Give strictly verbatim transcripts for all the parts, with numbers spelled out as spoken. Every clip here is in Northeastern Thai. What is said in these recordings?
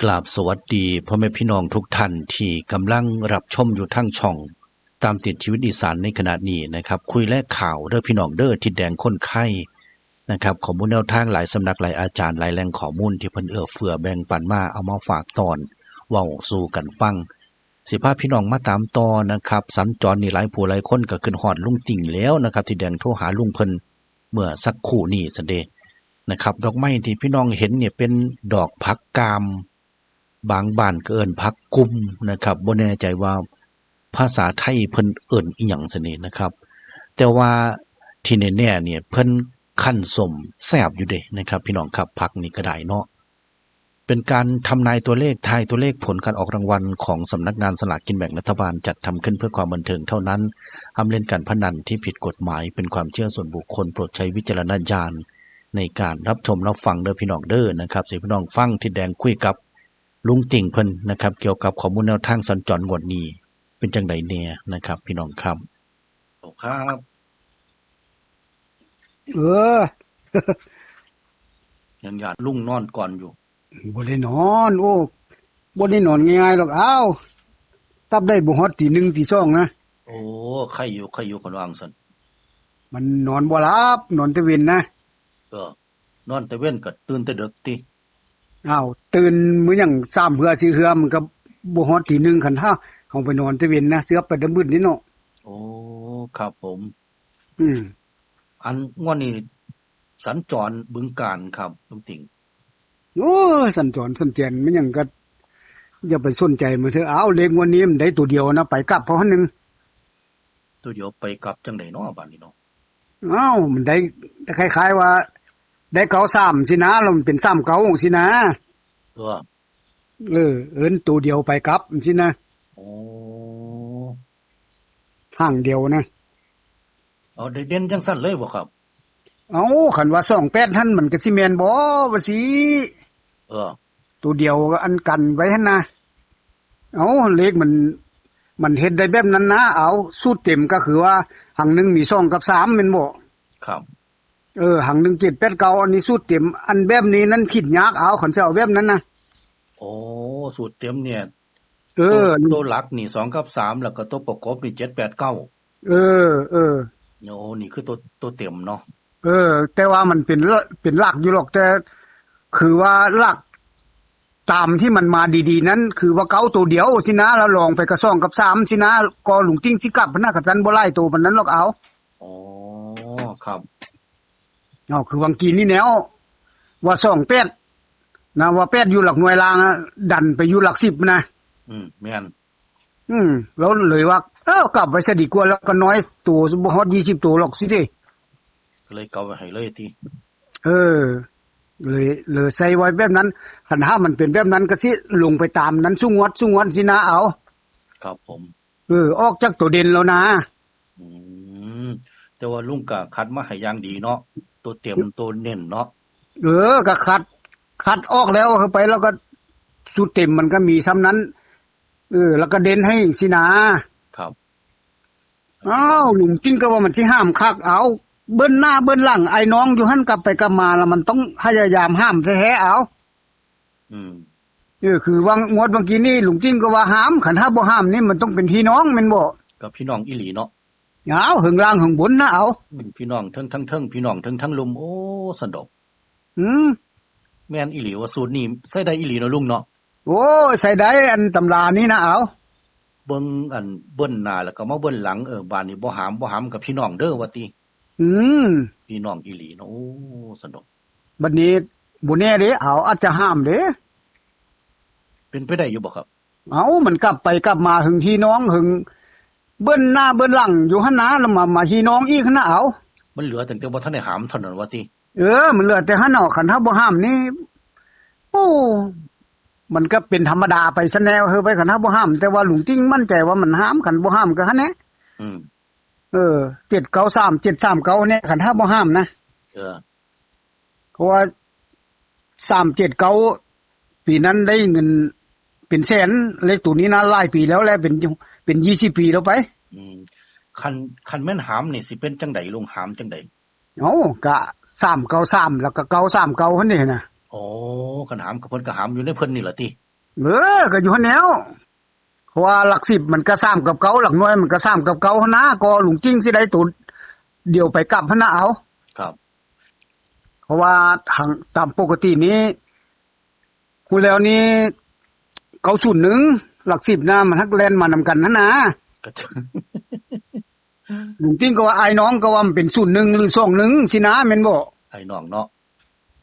กราบสวัสดีพ่อแม่พี่น้องทุกท่านที่กำลังรับชมอยู่ทางช่องตามติดชีวิตอีสานในขณะนี้นะครับ คุยและข่าวเด้อพี่น้องเด้อ ทิดแดงคนไคนะครับ ข้อมูลแนวทางหลายสำนักหลายอาจารย์หลายแหล่งข้อมูลที่เพิ่นเอื้อเฟื้อแบ่งปันมาเอามาฝากตอนเว้าสู่กันฟัง สิพาพี่น้องมาตามต่อนะครับ สัญจรนี่หลายผู้หลายคนก็ขึ้นฮอดลุงติ่งแล้วนะครับ ทิดแดงโทรหาลุงเพิ่นเมื่อสักครู่นี้ซั่นเด้นะครับ ดอกไม้ที่พี่น้องเห็นเนี่ยเป็นดอกผักกาม บางบ้านก็เอิ้นผักกุมนะครับ บ่แน่ใจว่าภาษาไทยเพิ่นเอิ้นอิหยังซั่นนี่นะครับ แต่ว่าที่แน่ๆเนี่ยเพิ่นคั่นส้มแซ่บอยู่เด้นะครับ พี่น้องครับ ผักนี่ก็ได้เนาะ เป็นการทำนายตัวเลข ทายตัวเลขผลการออกรางวัลของสำนักงานสลากกินแบ่งรัฐบาล จัดทำขึ้นเพื่อความบันเทิงเท่านั้น ห้ามเล่นการพนันที่ผิดกฎหมาย เป็นความเชื่อส่วนบุคคล โปรดใช้วิจารณญาณในการรับชมรับฟังเด้อพี่น้องเด้อนะครับ สิพี่น้องฟังทิดแดงคุยกับลุงติ่งเพิ่นนะครับ เกี่ยวกับข้อมูลแนวทางสัญจรงวดนี้ เป็นจังใดแน่นะครับ พี่น้องครับ ครับ เออ ยังหยาดลุงนอนก่อนอยู่ บ่ได้นอน โอ้ บ่ได้นอนง่ายๆหรอก อ้าว ตับได้บ่ฮอดตีหนึ่งตีสองนะ โอ้ ไคอยู่ ไคอยู่ คันว่าจั่งซั้น มันนอนบ่หลับ นอนแต่เว็นนะ เออ นอนแต่เว็นก็ตื่นแต่ดึกติ อ้าว ตื่นมื้อหยังสามเทื่อสี่เทื่อ มันก็บ่ฮอดตีหนึ่ง คันถ้าเฮาไปนอนแต่เว็นนะ เสือไปแต่มืดนี่เนาะ โอ้ ครับผม อืม อันงวดนี้สัญจรบึงกาฬครับ ลุงติ่ง โอ้ย สัญจรสัญแจรมันหยังก็ อย่าไปสนใจมันเถอะ เอาเลขงวดนี้มันได้ตัวเดียวนะ ไปกลับเพราะหนึ่ง ตัวเดียวไปกลับจังใดเนาะ บาดนี้เนาะ เอ้า มันได้คล้ายๆว่า ได้เก้าสามสินะ แล้วมันเป็นสามเก้าสินะ เออ เออ เอิ้นตัวเดียวไปกลับสินะ โอ้ หางเดียวนะ เอา ได้เด่นจังซั่นเลยบ่ครับ เอา คันว่าสองแปดหั่นมันก็สิแม่นบ่ ว่าสิ เออ ตัวเดียวอันกันไว้หั่นนะ เอา เลขมัน มันเฮ็ดได้แบบนั้นนะ เอา สูตรเต็มก็คือว่าหางหนึ่งมีสองกับสามแม่นบ่ ครับ เออ หางหนึ่งเจ็ดแปดเก้า อันนี้สูตรเต็ม อันแบบนี้นั่นคิดยาก เอา คันสิเอาแบบนั้นนะ โอ้ สูตรเต็มเนี่ย เออ ตัว ตัวหลักนี่สองกับสาม แล้วก็ตัวประกบนี่เจ็ดแปดเก้า เออ เออ โอ้ นี่คือตัว ตัวเต็มเนาะ เออ แต่ว่ามันเป็นละ เป็นหลักอยู่หรอก แต่คือว่าหลักตามที่มันมาดีๆ นั้น คือว่าเก้าตัวเดียวสินะ แล้วลองไปกับสองกับสามสินะ ก็ลุงติ่งสิกลับนะ คันซั่นบ่หลายตัวปานนั้นหรอก เอา อ๋อ ครับ เอา คือวังกี้นี่แนว ว่าสองแปดนะ ว่าแปดอยู่หลักหน่วยล่างอะ ดันไปอยู่หลักสิบนะ อืม แม่น อืม แล้วเลยว่า เออ กลับไว้ซะดีกว่า แล้วก็น้อยตัว บ่ฮอดยี่สิบตัวหรอกสิเด้ ก็เลยกลับไว้ให้เลยติ เออ เลย เลยใส่ไว้แบบนั้น คันถ้ามันเป็นแบบนั้นก็สิลงไปตามนั้นซุงวด ซุงวดสินะ เอา ครับผม เออ ออกจากตัวเด่นแล้วนะ อืม แต่ว่าลุงก็คัดมาให้อย่างดีเนาะ ตัวเต็ม ตัวเน้นเนาะ เออ ก็คัด คัดออกแล้ว เอาไปแล้วก็สูตรเต็มมันก็มีส่ำนั้น เออ แล้วก็เด่นให้สินะ ครับ อ้าว ลุงติ่งก็ว่ามันสิห้ามคัก เอา เบิ่นหน้าเบิ่นหลัง ไอ้น้องอยู่หั่นกลับไปกลับมา แล้วมันต้องพยายามห้ามแท้ๆ เอา อืม เออ คือว่างวดเมื่อกี้นี่ลุงติ่งก็ว่าห้าม คันถ้าบ่ห้ามนี่มันต้องเป็นพี่น้องแม่นบ่ กับพี่น้องอีหลีเนาะ เอา เหิงล่างเหิงบนนะ เอา อืม พี่น้องเทิง ทั้งเทิง พี่น้องเทิงทั้งลุ่ม โอ้ สะดอก อืม แม่นอีหลีว่าสูตรนี้ใช้ได้อีหลีเนาะลุงเนาะ โอ้ย ใช้ได้อันตำรานี้นะ เอา เบิ่งอันเบิ่นหน้าแล้วก็มาเบิ่นหลัง เออ บาดนี้บ่ห้าม บ่ห้ามกับพี่น้องเด้อว่าติ อืม พี่น้องอีหลีเนาะ โอ้ สะดอก บัดนี้บ่แน่เด้ เอา อาจจะห้ามเด้ เป็นไปได้อยู่บ่ครับ เอา มันกลับไปกลับมา เหิงพี่น้อง เหิงเบิ่นหน้าเบิ่นหลังอยู่หั่นนะ แล้วมา มาพี่น้องอีกหั่นนะ เอา มันเหลือตั้งแต่บ่ทันได้ห้ามเท่านั้นว่าติ เออ มันเหลือแต่หั่นเนาะ คันถ้าบ่ห้ามนี่ โอ้ มันก็เป็นธรรมดาไปซะแนว เฮ้อ ไป คันถ้าบ่ห้าม แต่ว่าลุงติ่งมั่นใจว่ามันห้าม คันบ่ห้ามก็หั่นแหละ อืม เออ เจ็ดเก้าสาม เจ็ดสามเก้า เนี่ย คันถ้าบ่ห้ามนะ เออ เพราะว่า สามเจ็ดเก้า ปีนั้นได้เงินเป็นแสน เลขตัวนี้นะ หลายปีแล้วแหละ เป็น เป็นยี่สิบปีแล้วไป อืม คัน คันแม่นหามนี่สิเป็นจังใดลุง หามจังใด เอ้า ก็ สามเก้าสาม แล้วก็ เก้าสามเก้า หั่นนี่นะ โอ้ คันหามก็เพิ่นก็หามอยู่ในเพิ่นนี่ล่ะติ เออ ก็อยู่หั้นแหล้ว เพราะว่าหลักสิบมันก็สามกับเก้า หลักหน่วยมันก็สามกับเก้าหั้นนะ ก็ลุงติ้งสิได้ตัวเดียวไปกลับหั้นนะเอา ครับ เพราะว่าทาง ตามปกตินี้ ฮู้แล้วนี่ เก้าศูนย์หนึ่ง หลักสิบนะ มันฮักแล่นมานำกันหั้นนะ ก็ ลุงติ้งก็ว่าอ้ายน้องก็ว่ามันเป็น ศูนย์หนึ่ง หรือ สองหนึ่ง สินะ แม่นบ่ อ้ายน้องเนาะ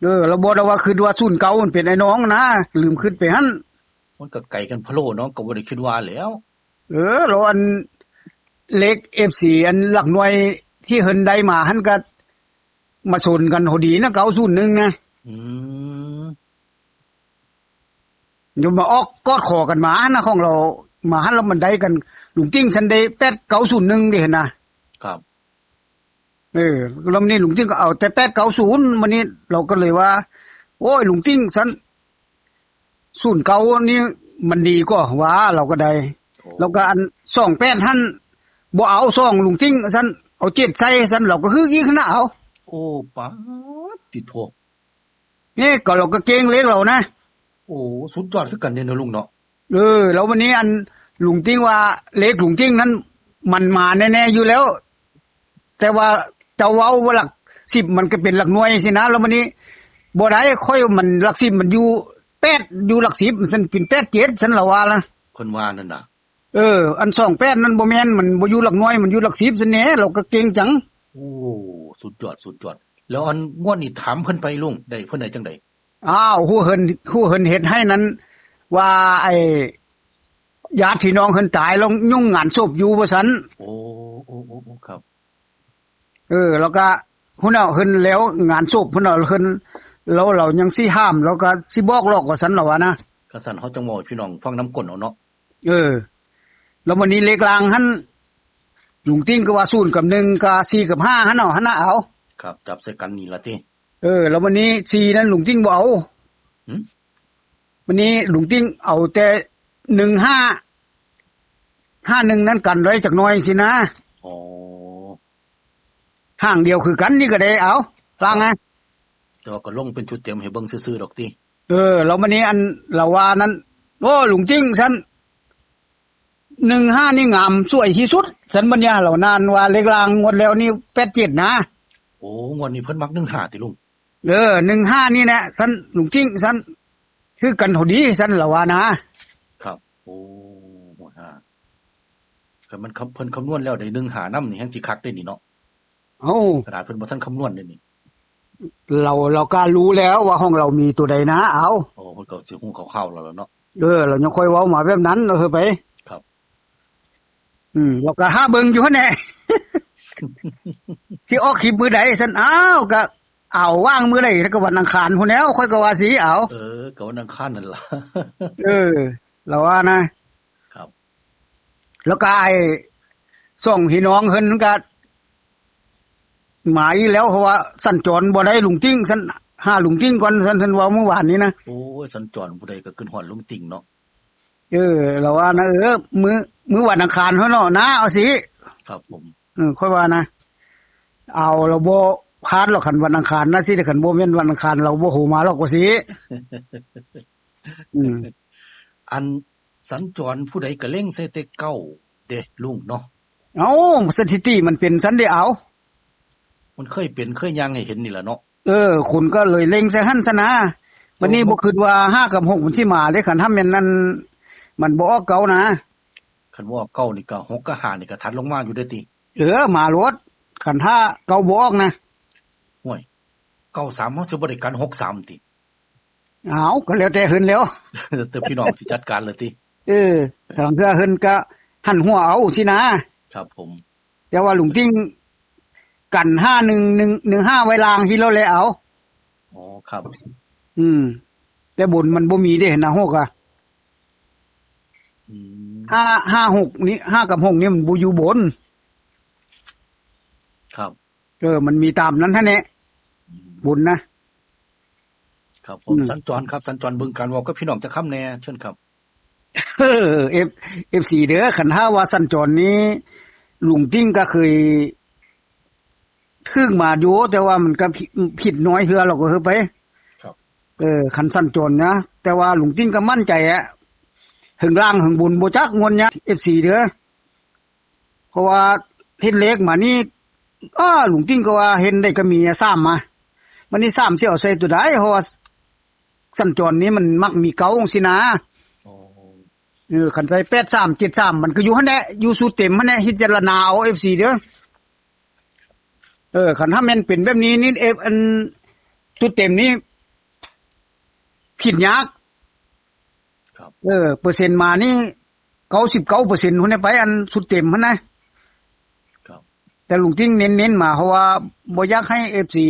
เออ แล้วบ่ได้ว่าคิดว่า ศูนย์เก้า มันเป็นอ้ายน้องนะ ลืมคิดไปหั้น มันก็ไกลกันโพดเนาะ ก็บ่ได้คิดว่าแหล้ว เออ แล้วอันเลข เอฟซี อันหลักหน่วยที่เพิ่นได้มาหั้นก็มาชนกันพอดีนะ เก้าศูนย์หนึ่ง นะ อืม อยู่มาออกกอดคอกันมานะ ของเรา มาหั้นแล้วมันได้กัน ลุงติ้งฉันได้ แปดเก้าศูนย์หนึ่ง เด้นะ ครับ เออ แล้วนี่ลุงติ้งก็เอาแต่ แปดเก้าศูนย์ มื้อนี้เราก็เลยว่า โอ้ย ลุงติ้งฉัน ศูนย์เก้า นี่มันดีกว่าว่า เราก็ได้ โอ้ แล้วก็อัน สองแปด หั้น บ่เอา สอง ลุงติ้งฉัน เอา เจ็ด ใส่ฉัน เราก็ฮืออีกนะเอา โอ้ ป๊าด ติโท นี่ก็เราก็เก่งเลขเรานะ โอ้ สุดยอดคือกันเนี่ยนะลุงเนาะ เออ แล้ววันนี้อันลุงติ้งว่าเลขลุงติ้งนั้นมันมาแน่ๆอยู่แล้ว แต่ว่าจะเว้าว่าหลักสิบมันก็เป็นหลักหน่วยสินะ แล้ววันนี้บ่ได้ ค่อยมันหลักสิบมันอยู่ แปด อยู่หลักสิบ มันเป็น แปดเจ็ด ฉันละว่าละ เพิ่นว่านั่นน่ะ เออ อัน สองแปด นั่นบ่แม่น มันบ่อยู่หลักหน่วย มันอยู่หลักสิบซั่นแหน่ เราก็เก่งจัง โอ้ สุดยอด สุดยอด แล้วอันงวดนี้ถามเพิ่นไปลุง ได้ เพิ่นได้จั่งใด อ้าว ฮู้เพิ่น ฮู้เพิ่นเฮ็ดให้นั้น ว่าไอ้ญาติพี่น้องเพิ่นตาย แล้วยุ่งงานศพอยู่ว่าซั่น โอ้ โอ้ โอ้ โอ้ ครับ เออ แล้วก็พุ้นน่ะ เพิ่นแล้วงานศพพุ้นน่ะ เพิ่น แล้วเรายังสิห้าม แล้วก็สิบอกหลอกว่าซั่น เราว่านะ คันซั่นเฮาจั่งเว้าให้พี่น้องฟังนำก้นเอาเนาะ เออ แล้ววันนี้เลขล่างหั่น ลุงติ้งก็ว่า ศูนย์ กับ หนึ่ง กับ สี่ กับ ห้า หั่นเนาะ หั่นน่ะเอา ครับ จับใส่กันนี่ล่ะติ เออ แล้ววันนี้ สี่ นั่นลุงติ้งบ่เอา หึ วันนี้ลุงติ้งเอาแต่ หนึ่งห้า ห้าหนึ่ง นั่นกันไว้จักหน่อยสินะ อ๋อ ห้างเดียวคือกันนี่ก็ได้เอา ว่าไง แต่ว่าก็ลงเป็นชุดเต็มให้เบิ่งซื่อๆดอกติ เออ แล้ววันนี้อันเราว่านั้น โอ้ ลุงติ้งซั่น หนึ่งห้า นี่งามสวยที่สุด ซั่นบัดเนี่ย เรานานว่าเลขล่างงวดแล้วนี่ แปดเจ็ด นะ โอ้ งวดนี้เพิ่นมัก หนึ่งห้า ติลุง เออ หนึ่งห้า นี่แหละ ซั่นลุงติ้งซั่น คือกันพอดีซั่น เราว่านะ ครับ โอ้ หนึ่งห้า คันมันคำ เพิ่นคำนวณแล้วได้ หนึ่งห้า นำนี่แฮงสิคักเด้นี่เนาะ เอ้า ขนาดเพิ่นบ่ทันคำนวณเด้นี่ เรา เราก็รู้แล้วว่าของเรามีตัวใดนะ เอา โอ้ เพิ่นก็สิฮู้คร่าวๆแล้วล่ะเนาะ เออ เรายังค่อยเว้ามาแบบนั้น เราเฮอไป ครับ อืม เราก็หาเบิ่งอยู่หั่นแหละ สิออกคลิปมื้อใดซั่น อ้าว ก็เอาว่างมื้อใด แล้วก็วันอังคารพุ้นแหล้ว ค่อยก็ว่าสิเอา เออ ก็วันอังคารนั่นล่ะ เออ เราว่านะ ครับ แล้วก็ไอ้สองพี่น้องเพิ่นก็มาอีกแล้ว เพราะว่าสัญจรบ่ได้ลุงติ้ง ซั่น หาลุงติ้งก่อน ซั่น ซั่นเว้าเมื่อวานนี้นะ โอ้ย สัญจรผู้ใดก็ขึ้นฮอดลุงติ้งเนาะ เออ เราว่านะ เออ มื้อ มื้อวันอังคารเฮาเนาะนะ เอาสิ ครับผม เออ ค่อยว่านะ เอา เราบ่พลาดหรอก คันวันอังคารนะสิ แต่คันบ่แม่นวันอังคาร เราบ่โหมาหรอกว่าสิ อืม อันสัญจรผู้ใดก็เล็งใส่แต่เก้าเด้ลุงเนาะ เอ้า สถิติมันเป็นซั่นเด้เอา มันเคยเป็น เคยย่างให้เห็นนี่แหละเนาะ เออ คนก็เลยเล็งใส่หั่นซะนะ วันนี้ โอ้ บ่คิดว่า ห้า กับ หก มันสิมาเด้ คันถ้าแม่นนั่น มันบ่ออกเก้านะ คันบ่ออกเก้านี่ก็ หก กับ ห้า นี่ก็ถัดลงมาอยู่เด้ติ เออ มาโลด คันถ้าเก้าบ่ออกนะ ห้วย เก้าสาม เฮาสิบ่ได้กัน หกสาม ติ อ้าว ก็แล้วแต่เพิ่นแหล้ว แต่พี่น้องสิจัดการเลยติ เออ ทางเทื่อเพิ่นก็หันหัวเอาสินะ ครับผม แต่ว่าลุงติ้งกัน ห้าหนึ่ง หนึ่ง หนึ่งห้า ไว้ล่างที่เราแลเอา อ๋อ ครับ อืม แต่บนมันบ่มีเด้นะ หก อ่ะ อืม ห้า ห้า หก นี่ ห้า กับ หก นี่มันบ่อยู่บน ครับ เออ มันมีตามนั้นแท้แน่ อืม บนนะ ครับผม อืม สัญจรครับ สัญจรบึงการเว้ากับพี่น้องจักคำแน่ เชิญครับ เออ เอฟ เอฟซี เด้อ คันถ้าว่าสัญจรนี้ ลุงติ้งก็เคยถืกมาอยู่ แต่ว่ามันก็ผิด ผิดน้อยเทื่อ เราก็เฮอไป ครับ เออ คันสัญจรนะ แต่ว่าลุงติ้งก็มั่นใจอะ เฮิงล่างเฮิงบนบ่จักงวดเนี้ย เอฟซี เด้อ เพราะว่าเห็นเลขมานี่ อ้า ลุงติ๊งก็ว่าเห็นได้ก็มีสามมา วันนี้สามสิเอาใส่ตัวใด เพราะว่าสัญจรนี่มันมักมีเก้าองค์สินะ อ๋อ เออ คันใส่ แปดสาม เจ็ดสาม มันก็อยู่หั่นแหละ อยู่สูตรเต็มหั่นแหละ พิจารณาเอา เอฟซี เด้อ เออ คันถ้าแม่นเป็นแบบนี้นี่ เอฟ อัน สูตรเต็มนี่ ผิดยาก ครับ เออ เปอร์เซ็นต์มานี่ เก้าสิบเก้าเปอร์เซ็นต์ หั่นแหละไป อันสูตรเต็มหั่นนะ ครับ แต่ลุงติ๊งเน้นๆมา เพราะว่าบ่อยากให้ เอฟซี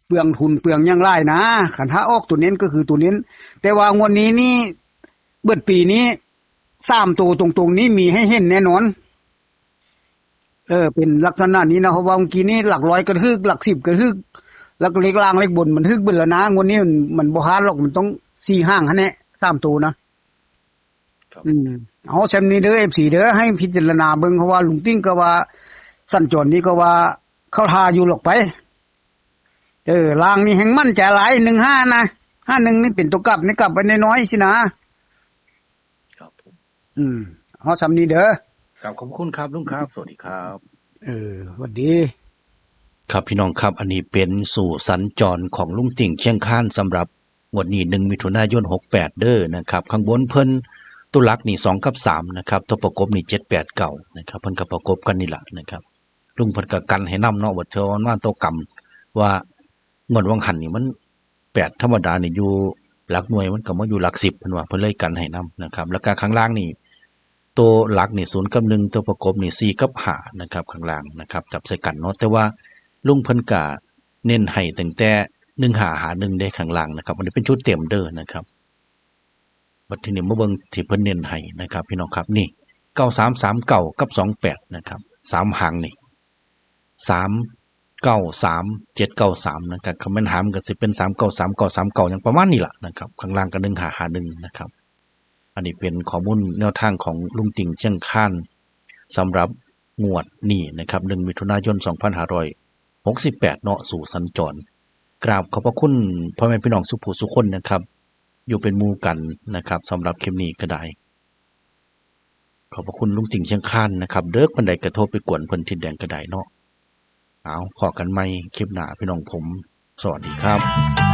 เปลืองทุนเปลืองหยังหลายนะ คันถ้าออกตัวเน้นก็คือตัวเน้น แต่ว่างวดนี้นี่ เบิดปีนี้ สามตัวตรงๆนี้มีให้เห็นแน่นอน เออ เป็นลักษณะนี้นะ เพราะว่าเมื่อกี้นี้หลักร้อยก็ถืก หลักสิบก็ถืก แล้วก็เลขล่างเลขบนมันถืกเบิดแล้วนะ งวดนี้มัน มันบ่พลาดหรอก มันต้องสี่หางหั่นแหละ สามตัวนะ ครับ อืม เอาแซมนี้เด้อ เอฟซี เด้อ ให้พิจารณาเบิ่ง เพราะว่าลุงติ๊งก็ว่า สัญจรนี่ก็ว่าเข้าท่าอยู่หรอกไป เออ ล่างนี่แฮงมั่นใจหลาย หนึ่งห้า นะ ห้าหนึ่ง นี่เป็นตัวกลับ นี่กลับไปน้อยๆสินะ ครับผม อืม เอาซำนี้เด้อ ครับ ขอบคุณครับลุงครับ สวัสดีครับ เออ หวัดดี ครับพี่น้องครับ อันนี้เป็นสูตรสัญจรของลุงติ่งเชียงคานสำหรับงวดนี้ หนึ่ง มิถุนายน หกแปด เด้อนะครับ ข้างบนเพิ่นตัวหลักนี่ สอง กับ สาม นะครับ ตัวประกบนี่ เจ็ด แปด เก้า นะครับ เพิ่นก็ประกบกันนี่ล่ะนะครับ ลุงเพิ่นก็กันให้นำเนาะ ว่าเทื่อมันมาตัวกลับ ว่างวดวังหันนี่มัน แปด ธรรมดานี่อยู่หลักหน่วย มันก็มาอยู่หลักสิบ เพิ่นว่า เพิ่นเลยกันให้นำนะครับ แล้วก็ข้างล่างนี่ ตัวหลักนี่ ศูนย์ กับ หนึ่ง ตัวประกบนี่ สี่ กับ ห้า นะครับ ข้างล่างนะครับ จับใส่กันเนาะ แต่ว่าลุงเพิ่นก็เน้นให้ตั้งแต่ หนึ่งห้า หา หนึ่ง เด้ ข้างล่างนะครับ อันนี้เป็นชุดเต็มเด้อนะครับ บัดทีนี้มาเบิ่งที่เพิ่นเน้นให้นะครับ พี่น้องครับ นี่ เก้าสามสามเก้า กับ สองแปด นะครับ สาม หางนี่ สามเก้าสาม เจ็ดเก้าสาม นะครับ คันแม่นหามก็สิเป็น สามเก้าสามเก้า สามเก้า หยังประมาณนี้ล่ะนะครับ ข้างล่างก็ หนึ่งห้าห้าหนึ่ง นะครับ อันนี้เป็นข้อมูลแนวทางของลุงติ่งเชียงคานสำหรับงวดนี้นะครับ หนึ่ง มิถุนายน สองพันห้าร้อยหกสิบแปด เนาะ สูตรสัญจร กราบขอบพระคุณพ่อแม่พี่น้องสุผู้สุคนนะครับ อยู่เป็นหมู่กันนะครับ สำหรับคลิปนี้ก็ได้ ขอบพระคุณลุงติ่งเชียงคานนะครับ เดิกปานใดก็โทรไปกวนเพิ่นทิดแดงก็ได้เนาะ เอา พ้อกันใหม่คลิปหน้าพี่น้องผม สวัสดีครับ